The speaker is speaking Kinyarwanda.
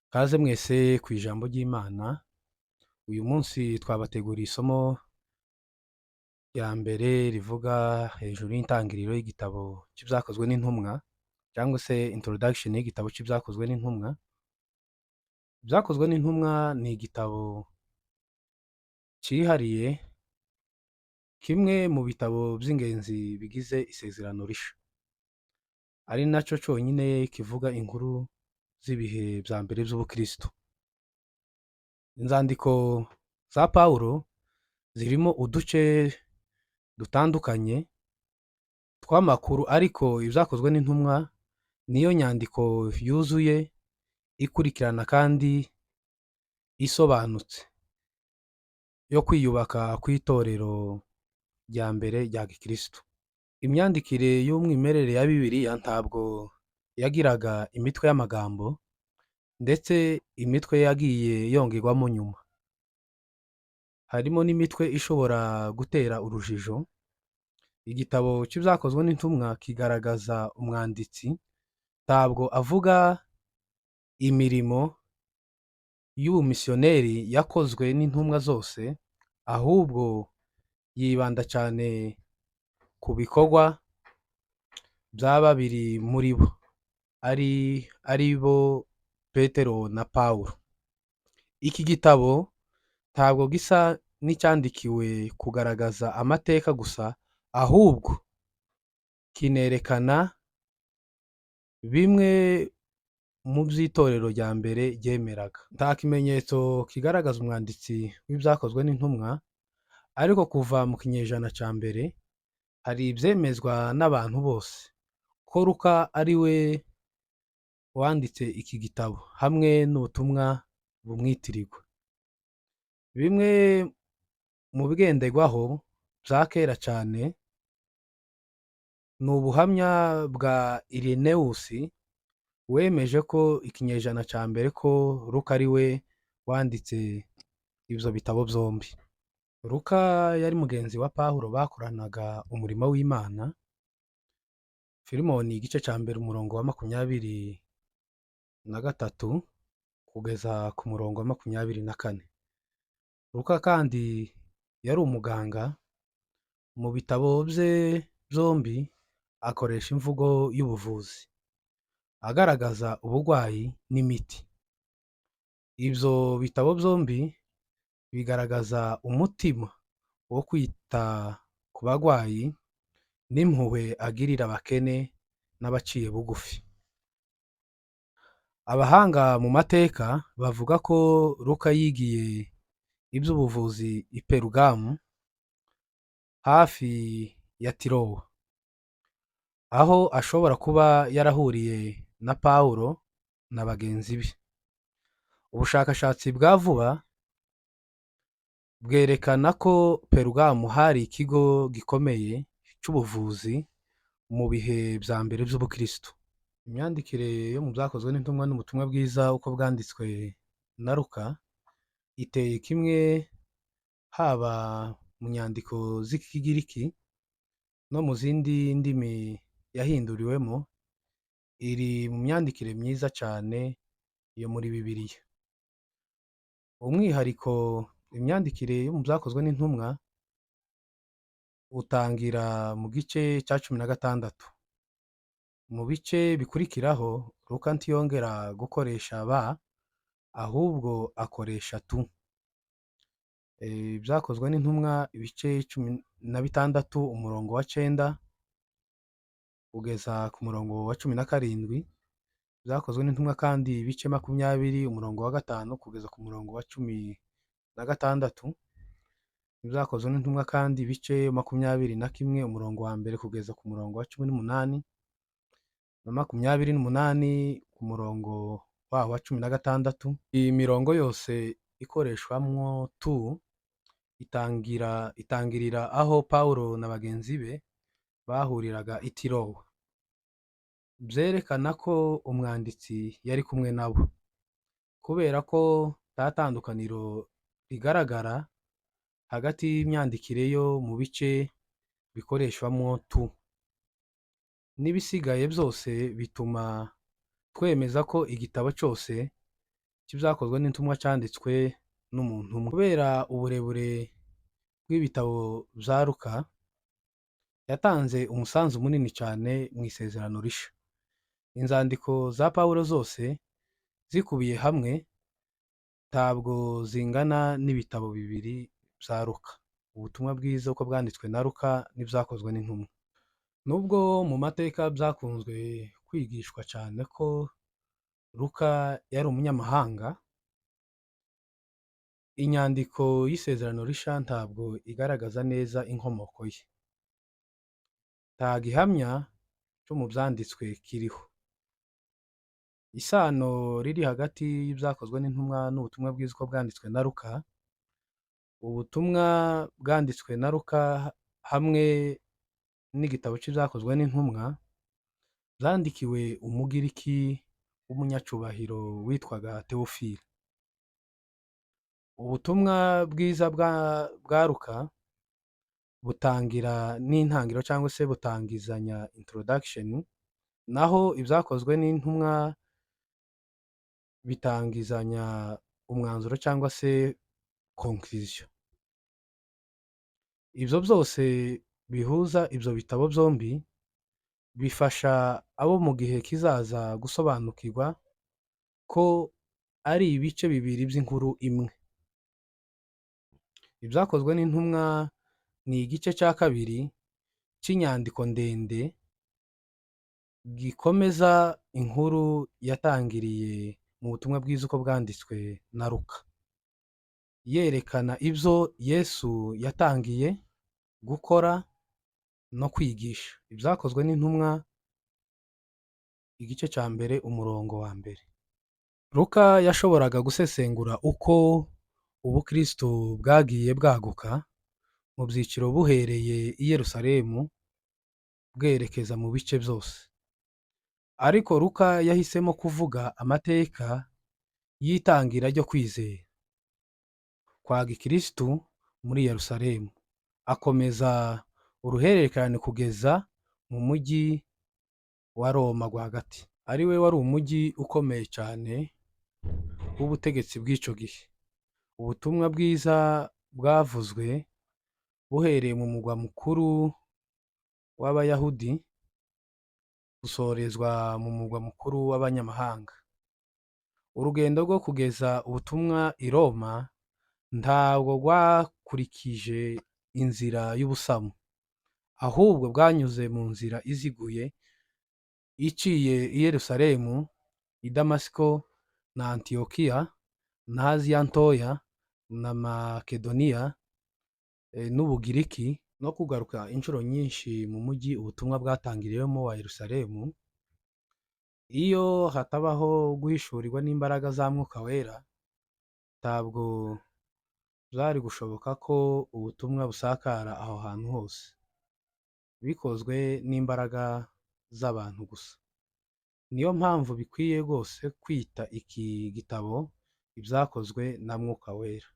Kaze mwese ku ijambo ry'Imana. Uyu munsi twabateguriye isomo rya mbere rivuga hejuru y'intangiriro y'igitabo cy'Ibyakozwe n'Intumwa, cyangwa se introduction y'igitabo cy'Ibyakozwe n'Intumwa. Ibyakozwe n'Intumwa ni igitabo cyihariye, kimwe mu bitabo by'ingenzi bigize Isezerano Rishya, ari nacyo cyonyine kivuga inkuru z'ibihe bya mbere by'ubukristo. Inzandiko za Pawulo zirimo uduce dutandukanye tw'amakuru, ariko Ibyakozwe n'Intumwa niyo nyandiko yuzuye, ikurikirana kandi isobanutse yo kwiyubaka kw'itorero rya mbere rya gikristo. Imyandikire y'umwimerere ya Bibiliya ntabwo yagiraga imitwe y'amagambo, ndetse imitwe yagiye yongerwamo nyuma. Harimo n'imitwe ishobora gutera urujijo. Igitabo cy'Ibyakozwe n'Intumwa kigaragaza umwanditsi, ntabwo avuga imirimo y'ubumisiyoneri yakozwe n'intumwa zose, ahubwo yibanda cyane ku bikorwa bya babiri muri bo, ari bo Petero na Pawulo. Iki gitabo ntabwo gisa n'icyandikiwe kugaragaza amateka gusa, ahubwo kinerekana bimwe mu by'itorero rya mbere ryemeraga. Nta kimenyetso kigaragaza umwanditsi w'Ibyakozwe n'Intumwa, ariko kuva mu kinyejana cya mbere hari ibyemezwa n'abantu bose ko Luka ari we wanditse iki gitabo hamwe n'ubutumwa bumwitirirwa. Bimwe mu bigenderwaho bya kera cyane ni ubuhamya bwa Irenewusi, wemeje ko ikinyejana cya mbere ko Luka ari we wanditse ibyo bitabo byombi. Luka yari mugenzi wa Pawulo, bakoranaga umurimo w'Imana. Filimoni igice cya mbere, umurongo wa 23 kugeza ku murongo wa 24. Luka kandi yari umuganga. Mu bitabo bye byombi akoresha imvugo y'ubuvuzi, agaragaza uburwayi n'imiti. Ibyo bitabo byombi bigaragaza umutima wo kwita ku barwayi n'impuhwe agirira abakene n'abaciye bugufi. Abahanga mu mateka bavuga ko Luka yigiye iby'ubuvuzi i Perugamu, hafi ya Tirowa, aho ashobora kuba yarahuriye na Pawulo na bagenzi be. Ubushakashatsi bwa vuba bwerekana ko Perugamu hari ikigo gikomeye cy'ubuvuzi mu bihe bya mbere by'ubukristo. Imyandikire yo mu Byakozwe n'Intumwa n'ubutumwa bwiza uko bwanditswe na Luka iteye kimwe, haba mu nyandiko z'Ikigiriki no mu zindi ndimi yahinduriwemo. Iri mu myandikire myiza cyane yo muri Bibiliya. Umwihariko, imyandikire yo mu Byakozwe n'Intumwa utangira mu gice cya 16. Mu bice bikurikiraho, Luka ntiyongera gukoresha ba, ahubwo akoresha tu. Ibyakozwe n'Intumwa ibice 16, umurongo wa 9 kugeza ku murongo wa 17. Byakozwe n'Intumwa kandi ibice 20, umurongo wa 5 kugeza ku murongo wa 16. Ibyakozwe n'Intumwa kandi ibice 21, umurongo wa mbere kugeza ku murongo wa 18, na 28 ku murongo waho wa 16. Iyi mirongo yose ikoreshwamwo tu itangirira aho Pawulo na bagenzi be bahuriraga i Tirowa, byerekana ko umwanditsi yari kumwe nabo. Kubera ko nta tandukaniro rigaragara hagati y'imyandikire yo mu bice bikoreshwamo tu n'ibisigaye byose, bituma twemeza ko igitabo cyose cy'Ibyakozwe n'Intumwa cyanditswe n'umuntu umwe. Kubera uburebure bw'ibitabo bya Luka, yatanze umusanzu munini cyane mu Isezerano Rishya. Inzandiko za Pawulo zose zikubiye hamwe ntabwo zingana n'ibitabo bibiri bya Luka. Ubutumwa bwiza uko bwanditswe na Luka n'Ibyakozwe n'Intumwa. Nubwo mu mateka byakunzwe kwigishwa cyane ko Luka yari umunyamahanga, inyandiko y'Isezerano Rishya ntabwo igaragaza neza inkomoko ye. Nta gihamya cyo mu byanditswe kiriho. Isano riri hagati y'Ibyakozwe n'Intumwa n'ubutumwa bwiza uko bwanditswe na Luka, ubutumwa bwanditswe na Luka hamwe n'igitabo cy'Ibyakozwe n'Intumwa, byandikiwe Umugiriki w'umunyacubahiro witwaga Teofili. Ubutumwa bwiza bwa Luka butangira n'intangiriro cyangwa se butangizanya introduction, naho Ibyakozwe n'Intumwa bitangizanya umwanzuro cyangwa se conclusion. Ibyo byose bihuza ibyo bitabo byombi bifasha abo mu gihe kizaza gusobanukirwa ko ari ibice bibiri by'inkuru imwe. Ibyakozwe n'Intumwa ni igice cya kabiri cy'inyandiko ndende gikomeza inkuru yatangiriye mu butumwa bwiza uko bwanditswe na Luka, yerekana ibyo Yesu yatangiye gukora no kwigisha. Ibyakozwe n'Intumwa igice cya mbere umurongo wa mbere. Luka yashoboraga gusesengura uko ubukristo bwagiye bwaguka mu byiciro buhereye i Yerusalemu bwerekeza mu bice byose. Ariko Luka yahisemo kuvuga amateka y'itangira ryo kwizera kwa gikristu muri Yerusalemu, akomeza uruhererekane kugeza mu mujyi wa Roma rwagati, ari we wari umujyi ukomeye cyane w'ubutegetsi bw'icyo gihe. Ubutumwa bwiza bwavuzwe buhereye mu murwa mukuru w'Abayahudi busorezwa mu murwa mukuru w'abanyamahanga. Urugendo rwo kugeza ubutumwa i Roma ntabwo rwakurikije inzira y'ubusamo, ahubwo bwanyuze mu nzira iziguye iciye i Yerusalemu, i Damasiko na Antiyokiya na Aziya Ntoya na Makedoniya n'Ubugiriki, no kugaruka inshuro nyinshi mu mujyi ubutumwa bwatangiriyemo wa Yerusalemu. Iyo hatabaho guhishurirwa n'imbaraga za Mwuka Wera, ntabwo byari gushoboka ko ubutumwa busakara aho hantu hose, bikozwe n'imbaraga z'abantu gusa. Niyo mpamvu bikwiye rwose kwita iki gitabo Ibyakozwe na Mwuka Wera.